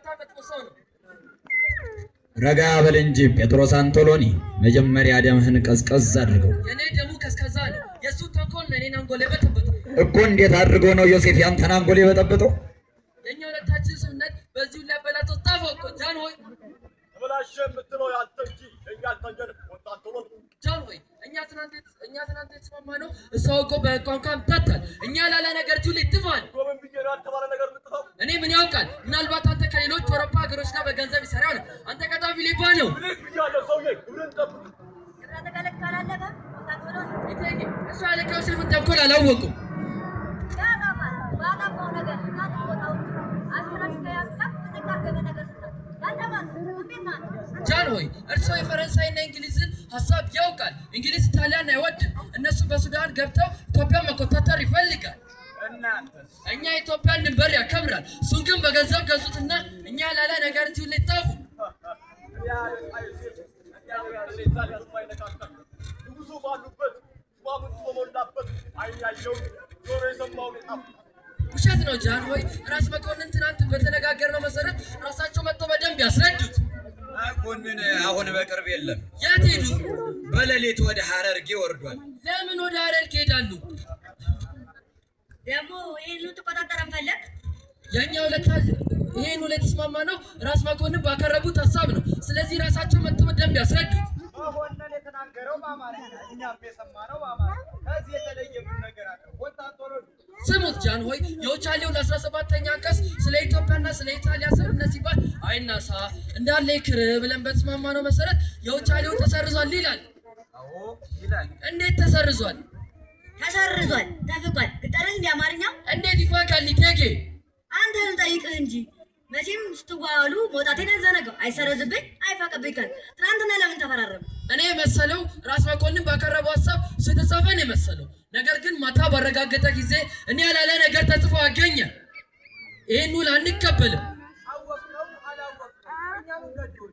በጣም መጥፎ ሰው ነው። ረጋ በል እንጂ ጴጥሮስ አንቶሎኒ፣ መጀመሪያ ደምህን ቀዝቀዝ አድርገው። የኔ ደሙ ቀዝቃዛ ነው። የእሱ ተንኮል ነው የኔን አንጎል የበጠበጠው። እኮ እንዴት አድርጎ ነው ዮሴፍ ያንተን አንጎል የበጠበጠው? የእኛ ሁለታችን ስምምነት በዚሁ ሊያበላተው ጣፈው እኮ ጃን ሆይ። ተበላሸ የምትለው ያንተ እንጂ የእኛ አልታየንም። ኮንት አንቶሎኒ። ጃን ሆይ፣ እኛ ትናንት የተስማማነው እሱ አውቆ በቋንቋ ምታታል። እኛ ላላ ነገር ጁል ይጥፋል። እኮ ምን ብዬ ነው ያልተባለ ነገር የምጥፈው? እኔ ምን ያውቃል? ምናልባት አንተ ከሌሎች አውሮፓ ሀገሮች ጋር በገንዘብ ይሰራ ይሆናል። አንተ ቀጣፊ ሌባ ነው። ብልህ ብያለሁ ሰውዬ፣ ግብርን ጠብቅ። እቴጌ፣ እሱ አለቃ ዮሴፍን ተንኮል አላወቁም። ጃን ሆይ፣ እርስዎ የፈረንሳይና እንግሊዝን ሀሳብ ያውቃል። እንግሊዝ ኢጣሊያን አይወድም። እነሱ በሱዳን ገብተው ኢትዮጵያን መቆጣጠር ይፈልጋል። እናንተስ? እኛ የኢትዮጵያን ድንበር ያከብራል። እሱን ግን በገንዘብ ገዙትና እኛ ላላ ነገር እዚሁ ሊጣፉ። እኔ አለቃ ዮሴፍ እኛ የማይነካከል ንጉሱ ባሉበት ሹማምንቱ በሞላበት ዓይን ያየውን ጆሮ የሰማውን የጻፍኩት። ውሸት ነው ጃን ሆይ። ራስ መኮንን ትናንት በተነጋገርነው መሰረት ራሳቸው መጥተው በደንብ ያስረዱት። መኮንን አሁን በቅርብ የለም። የት ሄዱ? በሌሊት ወደ ሐረርጌ ወርዷል። ለምን ወደ ሐረርጌ ሄዳሉ? ደግሞ ይህን ልትቆጣጠረን ፈለግ? የእኛ ሁለት ይሄን ሁለት የተስማማ ነው ራስ መኮንን ባቀረቡት ሀሳብ ነው። ስለዚህ ራሳቸው መጥተው በደንብ ያስረዱት። መኮንን የተናገረው በአማርኛ፣ እኛም የሰማነው በአማርኛ። ከዚህ የተለየ ምን ነገር አለ? ኮንት አንቶሎኒ። ስሙት ጃን ሆይ፣ የውጫሌው ለ17ኛ አንቀጽ ስለ ኢትዮጵያና ስለ ኢጣሊያ ስምምነት ሲባል አይናሳ እንዳለ ይክር ብለን በተስማማነው መሰረት የውጫሌው ተሰርዟል ይላል። አዎ ይላል። እንዴት ተሰርዟል? ተሰርዟል፣ ተፍቋል። ግጠርን እንዲ አማርኛው። እንዴት ይፋቃል እቴጌ? አንተን ጠይቅህ እንጂ መቼም ስትዋዋሉ መውጣቴን አልዘነጋው። አይሰረዝብኝ አይፋቅብኝ ካል ትናንትና ለምን ተፈራረሙ? እኔ የመሰለው ራስ መኮንን ባቀረበው ሀሳብ እሱ የተጻፈ ነው የመሰለው። ነገር ግን ማታ ባረጋገጠ ጊዜ እኔ ያላለ ነገር ተጽፎ አገኘ። ይህን ውል አንቀበልም። አወቅነው አላወቅነው እኛ ምን ገዶን?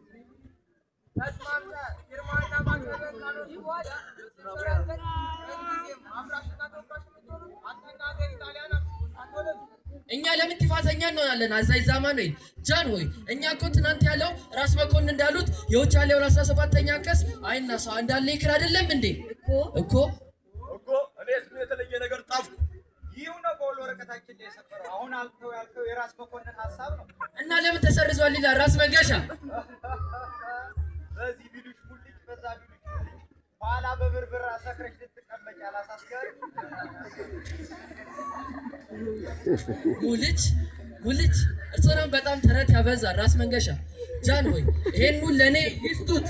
ተስማምተህ ፊርማና ማህተምህን ካኖርክ በኋላ ሲሰረዝ ምንጊዜም አፍራሽና ተወቃሽ የምትሆኑት አንተና ሀገር ኢጣሊያ ናችሁ። ኮንት አንቶሎኒ። እኛ ለምን ጥፋተኛ እንሆናለን? አዛኝ ዛማኑኤል። ጃን ሆይ፣ እኛ እኮ ትናንት ያለው ራስ መኮንን እንዳሉት የውጫሌውን 17ኛ አንቀጽ አይናሳ እንዳለ ይክር አይደለም እንዴ? እኮ። እኮ። እኮ እኔስ ምን የተለየ ነገር ጣፍኩ? ይህ ነው በውል ወረቀታችን ላይ የሰፈረው። አሁን አልከው ያልከው የራስ መኮንን ሀሳብ ነው። እና ለምን ተሰርዟል ይላል ራስ መንገሻ። በዚህ ቢሉሽ ሙልጭ፣ በዛ ቢሉሽ ሙልጭ፣ ኋላ በብርብር አሰክረሽ ልትቀመጭ አላሳስጋሪ። ሙልጭ ሙልጭ። እርስዎ ደግሞ በጣም ተረት ያበዛል ራስ መንገሻ። ጃን ሆይ፣ ይሄን ውል ለእኔ ይስጡት።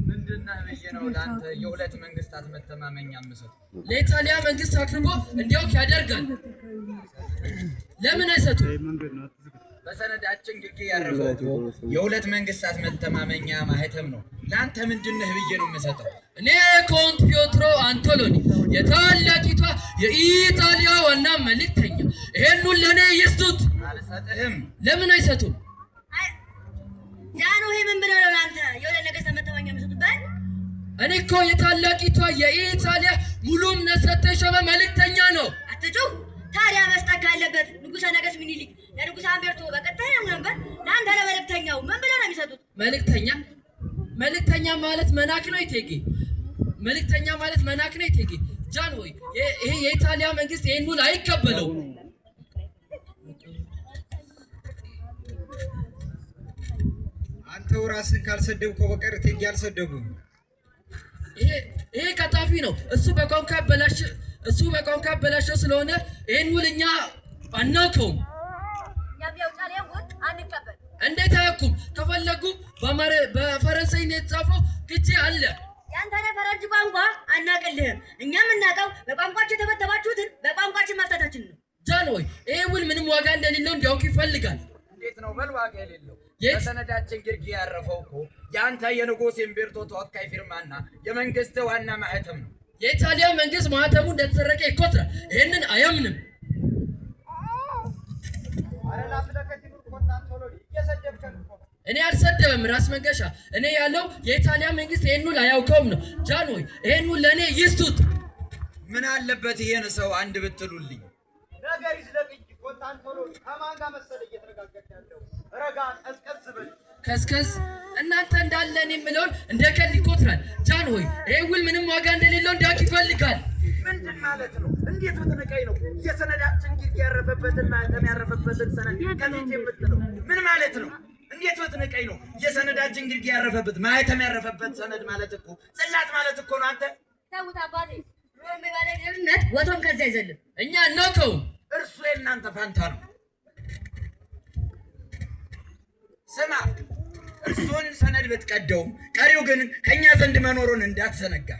ምንድነህ ብዬ ነው ለአንተ የሁለት መንግስታት መተማመኛ የምሰጠው? ለኢጣሊያ መንግስት አቅርቦ እንዲያውቅ ያደርጋል። ለምን አይሰጡም? በሰነዳችን ግርጌ ያረፈው እኮ የሁለት መንግስታት መተማመኛ ማህተም ነው። ለአንተ ምንድነህ ብዬ ነው የምሰጠው? እኔ ኮንት ፒዮትሮ አንቶሎኒ የታላቂቷ የኢጣሊያ ዋና መልእክተኛ፣ ይሄን ውል ለእኔ ይስጡት። አልሰጥህም። ለምን አይሰጡም? አይ ጃንሆይ፣ ምን ብለው ነው ለአንተ የሁለት ነገስታት መተማመኛ የሚሰጡበት? እኔ እኮ የታላቂቷ የኢጣሊያ ሙሉ እምነት ሰጥቶ የሾመ መልእክተኛ ነው። አትጩህ። ታዲያ መስጠት ካለበት ንጉሠ ነገሥት ሚኒሊክ ለንጉሠ አምቤርቶ በቀጥታ ይነግሩ ነበር። ለአንተ ለመልእክተኛው ምን ብለው ነው የሚሰጡት? መልእክተኛ መልእክተኛ ማለት መናክ ነው እቴጌ። መልእክተኛ ማለት መናክ ነው እቴጌ። ጃን ሆይ፣ ይሄ የኢጣሊያ መንግስት ይሄን ውል አይቀበለውም። አንተው ራስን ካልሰደብከው በቀር እቴጌ አልሰደቡም። ይሄ ቀጣፊ ነው። እሱ በቋንቋ ያበላሸው ስለሆነ ይሄን ውል እኛ አናውቀውም። እኛም የውጫሌውን ውል አንቀበል። እንዴት አያውቁም? ከፈለጉ በፈረንሳይኛ የተጻፈው ቅጂ አለ። ያንተን የፈረንጅ ቋንቋ አናቅልህም። እኛ የምናውቀው በቋንቋችሁ የተበተባችሁትን በቋንቋችን መፍታታችን ነው። ጃን ሆይ፣ ይሄ ውል ምንም ዋጋ እንደሌለው እንዲያውቅ ይፈልጋል። እንዴት ነው በል ዋጋ የሌለው? የት? በሰነዳችን ግርጌ ያረፈው እኮ የአንተ የንጉሥ እምቤርቶ ተወካይ ፊርማና የመንግስት ዋና ማህተም ነው። የኢጣሊያ መንግስት ማህተሙ እንደተሰረቀ ይቆጥራል። ይህንን አያምንም። አረ ላፍለከት ይኑር ኮንት አንቶሎኒ፣ እየሰደብከን እኮ ነው። እኔ አልሰደበም ራስ መንገሻ። እኔ ያለው የኢጣሊያ መንግስት ይሄን ውል አያውቀውም ነው። ጃን ሆይ፣ ይሄን ውል ለእኔ ይስጡት። ምን አለበት ይሄን ሰው አንድ ብትሉልኝ? ነገር ይዝለቅ እንጂ ኮንት አንቶሎኒ ከማን ጋር መሰለህ እየተነጋገርክ ያለው? ረጋ ቀዝቀዝ በል። ከስከስ እናንተ እንዳለን የምለውን እንደ ቀልድ ይቆጥራል። ጃን ሆይ ይህ ውል ምንም ዋጋ እንደሌለው እንዲያውቅ ይፈልጋል። ምንድን ማለት ነው? እንዴት ብትንቀኝ ነው የሰነዳችን ግርጌ ያረፈበትን ማህተም ያረፈበትን ሰነድ ከፊት የምትለው? ምን ማለት ነው? እንዴት ብትንቀኝ ነው የሰነዳችን ግርጌ ያረፈበት ማህተም ያረፈበት ሰነድ ማለት እኮ ጽላት ማለት እኮ ነው። አንተ ተውት አባቴ፣ ሮም የባለቤትነት ወቶም ከዚያ አይዘልም። እኛ እናውቀውም። እርሱ የእናንተ ፋንታ ነው። ስማ፣ እርሱን ሰነድ ብትቀደውም ቀሪው ግን ከእኛ ዘንድ መኖሩን እንዳትዘነጋ።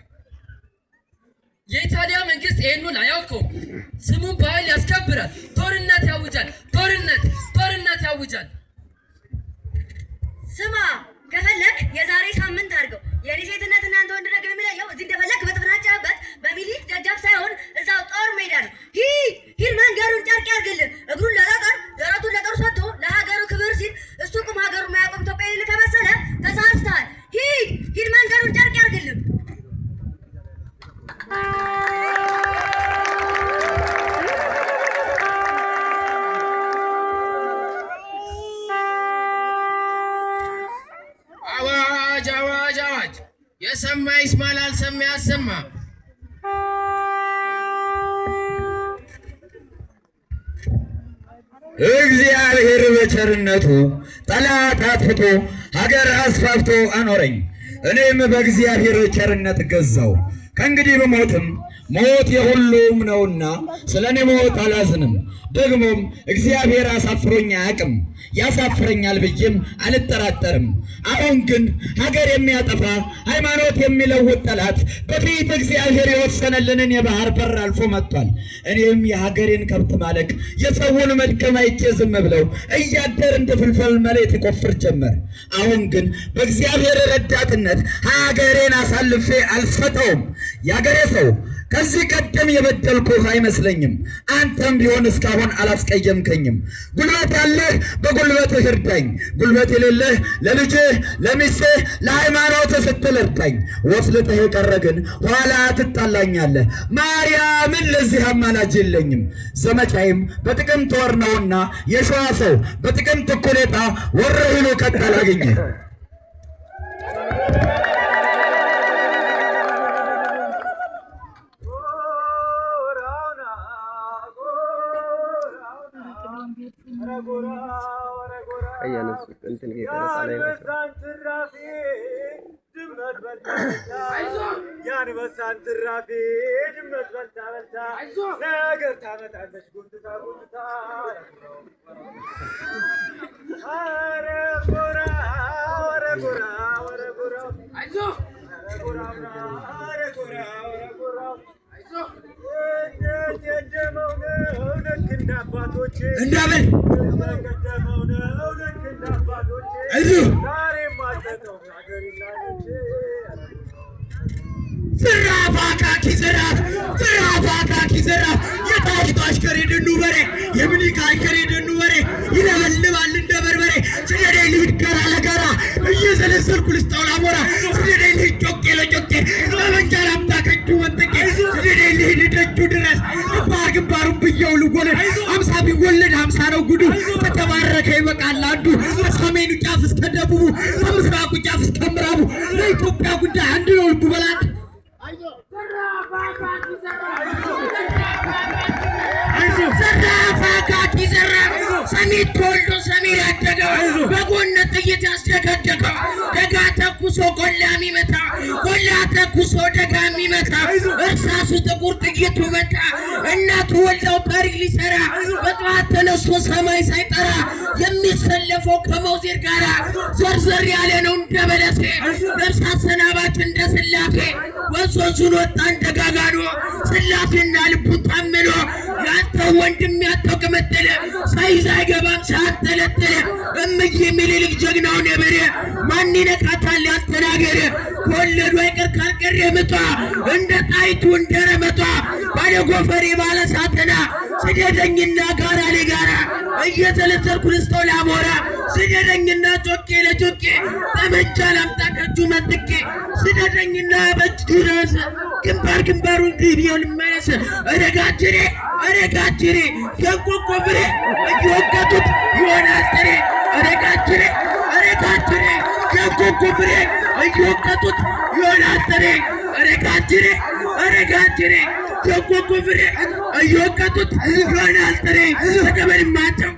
የኢጣሊያ መንግስት ይህን ውል አያውቀውም። ስሙን በኃይል ያስከብራል። ጦርነት ያውጃል። ጦርነት ጦርነት ያውጃል። ስማ ከፈለክ የዛሬ ሳምንት አድርገው። የኔ ሴትነት እናንተ ወንድ ነገር የሚለየው እዚህ እንደፈለክ በተፈናጨበት በሚኒሊክ ደጃፍ ሳይሆን እዛው ጦር ሜዳ ነው። ሂድ ሂድ፣ መንገዱን ጨርቅ ያርግልህ። እግሩን ለጠጠር ደረቱን ለጦር ሰጥቶ ለሀገሩ ክብር ሲል እሱ ቁም ሀገሩ የማያቆም ኢትዮጵያ የሌለ ከመሰለ ተሳስተሃል። ሂድ ሂድ፣ መንገዱን ጨርቅ ያርግልህ። አዋጅ አዋጅ አዋጅ! የሰማ ይስማ፣ ላልሰማ ያሰማ። እግዚአብሔር በቸርነቱ ጠላት አጥፍቶ ሀገር አስፋፍቶ አኖረኝ። እኔም በእግዚአብሔር ቸርነት ገዛው። ከእንግዲህ ብሞትም ሞት የሁሉም ነውና ስለ እኔ ሞት አላዝንም። ደግሞም እግዚአብሔር አሳፍሮኝ አያውቅም፣ ያሳፍረኛል ብዬም አልጠራጠርም። አሁን ግን ሀገር የሚያጠፋ ሃይማኖት የሚለውጥ ጠላት በፊት እግዚአብሔር የወሰነልንን የባህር በር አልፎ መጥቷል። እኔም የሀገሬን ከብት ማለቅ የሰውን መድከም አይቼ ዝም ብለው እያደር እንደ ፍልፈል መሬት ይቆፍር ጀመር። አሁን ግን በእግዚአብሔር ረዳትነት ሀገሬን አሳልፌ አልሰጠውም። የሀገሬ ሰው ከዚህ ቀደም የበደልኩህ አይመስለኝም። አንተም ቢሆን እስካሁን አላስቀየምከኝም። ጉልበት ያለህ በጉልበትህ እርዳኝ፣ ጉልበት የሌለህ ለልጅህ፣ ለሚስትህ፣ ለሃይማኖትህ ስትል እርዳኝ። ወስልተህ የቀረ ግን ኋላ ትጣላኛለህ። ማርያምን ለዚህ አማላጅ የለኝም። ዘመቻዬም በጥቅምት ወር ነውና የሸዋ ሰው በጥቅምት እኩሌታ ወረኢሉ ቀጥ አላገኘህ። ጎራውና ጎራውና ኧረ ጎራ ኧረ ጎራ የአንበሳን ትራፊ ድመት በልታ በልታ የአንበሳን ትራፊ ድመት በልታ በልታ ነገር ታመጣለች ጎትታ ጎትታ። ኧረ ጎራ ኧረ ጎራ ኧረ ጎራ ኧረ ጎራውና ኧረ ጎራ ኧረ ጎራ እንዴት የደመው ነው ልክ እንደ አባቶቼ እንዳበል የቀደመው ነው ልክ እንደ አባቶቼ አይዞህ ዛሬም አልሰጠውም ሀገሬን ላንቺ። ዝራፍ አካኪ ዝራፍ ዝራፍ አካኪ ዝራፍ የጣይቱ አሽከር የደኑ በሬ የምኒልክ አሽከር የደኑ በሬ ይለበልባል እንደ በርበሬ። ስደደኝ ልሂድ ጋራ ለጋራ እየዘለዘልኩ ልስጠው ላሞራ። ስደደኝ ልሂድ ጮቄ ለጮቄ ጠመንጃ ላምጣ ከእጁ መንጥቄ። ስደደኝ ልሂድ ደጁ ድረስ ግንባር ግንባሩን ብየው ልወለድ። 50 ቢወለድ 50 ነው ጉዱ። ከተባረከ ይበቃል አንዱ። ከሰሜኑ ጫፍ እስከ ደቡቡ ከምስራቁ ጫፍ እስከ ምዕራቡ ለኢትዮጵያ ጉዳይ አንድ ነው ልቡ በላት። ዘራፍ አካኪ ዘራፍ! ሰሜን ተወልዶ ሰሜን ያደገው በጎን ጥይት ያስደገደገው ደጋ ተኩሶ ቆላ የሚመታ ቆላ ተኩሶ ደጋ የሚመታ እርሳሱ ጥቁር ጥይቱ መታ። እናቱ ወልዳው ታሪክ ሊሰራ በጠዋት ተነስቶ ሰማይ ሳይጠራ የሚሰለፈው ከመውዜር ጋራ ዘርዘር ያለ ነው እንደ በለሴ ነፍስ አሰናባች እንደ ስላሴ ወንዝ ወንዙን ወጣ እንደ ጋጋኖ ስላሴና ልቡን ታምኖ ያንተው ወንድም ያንተው ቅምጥል ሳይዝ አይገባም ሳያንጠለጥል እምዬ ምኒልክ ጀግናውን የበሬ ማን ይነካታል ያንተናገር ከወለዱ አይቀር ካልቀረ ምጧ እንደ ጣይቱ እንደ ረመጧ ባለ ጎፈሬ ባለ ሳተና ስደደኝና ጋራ ለጋራ እየዘለዘልኩ ልስጠው ላሞራ። ስደደኝና ጮቄ ለጮቄ ጠመንጃ ላምጣ ከእጁ መንጥቄ። ስደደኝና በእጁ ድረስ ግንባር ግንባሩን ግቢው ልመለስ። ረጋጅሬ ኧረ ጋጅሬ የእንቆቆ ፍሬ እየወቀጡት ይሆናል ጥሬ። ኧረ ጋጅሬ፣ ኧረ ጋጅሬ የእንቆቆ ፍሬ እየወቀጡት ይሆናል ጥሬ። ኧረ ጋጅሬ፣ ኧረ ጋጅሬ የእንቆቆ ፍሬ እየወቀጡት ይሆናል ጥሬ። ተቀበልማቸው።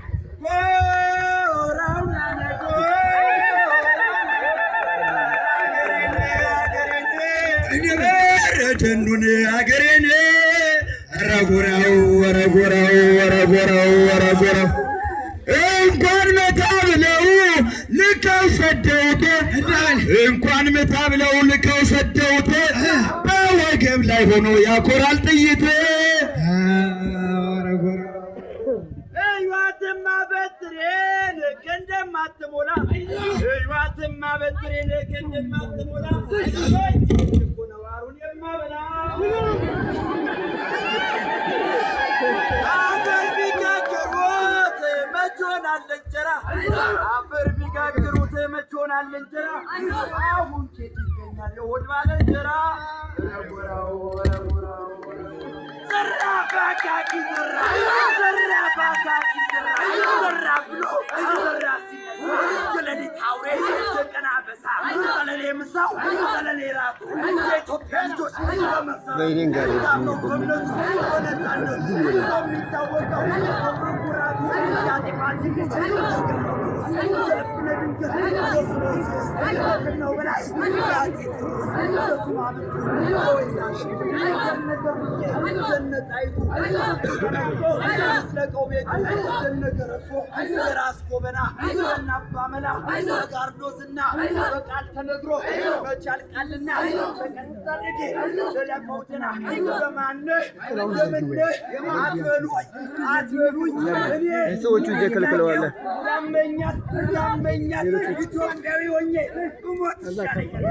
ደኑን አገሬን፣ ኧረ ጎራው፣ ኧረ ጎራው፣ ኧረ ጎራው፣ ኧረ ጎራው፣ እንኳን መታ ብለው ልከው ሰደውት፣ እንኳን መታ ብለው ልከው ሰደውት፣ በወገብ ላይ ሆኖ ያኮራል ጥይት። እዩዋትማ በትሬን እንደማትሞላ፣ እዩዋትማ በትሬን እንደማትሞላ፣ እኮ ነው አሩን የማበላ። አፈር ቢጋግሩት መች ሆናል እንጀራ፣ አፈር ቢጋግሩት መች ሆናል እንጀራ፣ አሁን ኬት ይገኛል የሆድ ባለ እንጀራ? ዘራፍ አካኪ ዘራፍ፣ ዘራፍ አካኪ ዘራፍ፣ ዘራፍ ብሎ ዘራፍ ሲነሳ የሌሊት አውሬ፣ የቀን አበሳ፣ ጠለሌ ምሳው ጠለሌ ራቱ፣ የኢትዮጵያ ልጆች በመሰረቱ ታምነው በእምነቱ በነፃነቱ የሚታወቀው ኩራቱ የአጤ ፋሲል ልጅ የልብነ ድንግል የስሞሲስ ነው በላይ የአጤ ቴዎድሮስ የሱማምንቱ የወይዛሽቱ የነገሩዬ የነጣይቱ ዝለቀው ቤቱ የነገረሶ የራስ ጎበና የናባመላ በጋርዶዝና በቃል ተነግሮ መች ያልቃልና በቀንጠርጌ ለለፈውትና በማነህ በምነህ አትበሉኝ፣ አትበሉኝ፣ እኔ ሰዎቹ እየከለከለዋለ። ያመኛል፣ ያመኛል፣ ኢትዮጵያዊ ሆኜ ብሞት ይሻለኛል።